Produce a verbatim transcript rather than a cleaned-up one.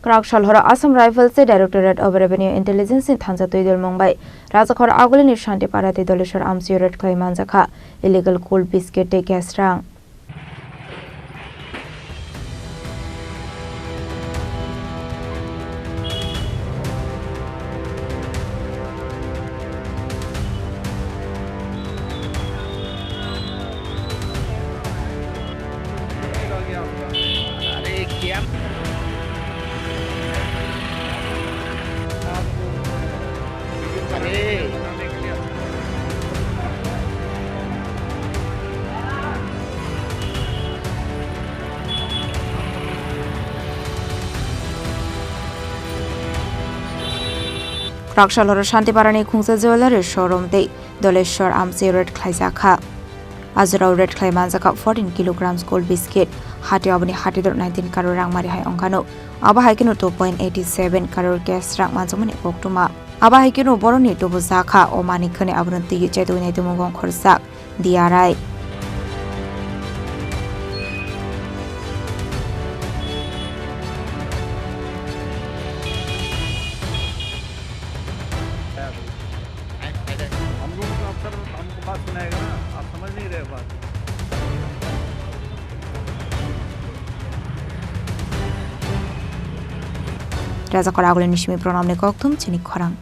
Kwrak sal horo Assam Rifles tei Directorate of Revenue Intelligence ni thansa twi dulmung bai Rajakhor Agulini Shantipara tei Doleshwar amchio raid khlai manjakha illegal cold biscuit tei cash rang. Kwrak sal horo Shantiparani Khungsa Jewellery showroom tei Doleshwar amchio raid khlaijakha. Ajorao raid khlai manjakha fourteen kilograms gold biscuit, hatio aboni hatidor nineteen crore rangmari hai wngkha no. Abo hai kheno two point eighty seven crore cash rang manjakmani koktwma. Abo hai kheno boroni tubujakha o manwi khwnwi abono twiwi chetwi nai tongmung wngkhorjak D R I. हम लोगों को अक्सर हमको बात सुनाएगा ना, आप समझ नहीं रहे बात। Rajakhor Agulini simi pranamni kokthum chini khorang.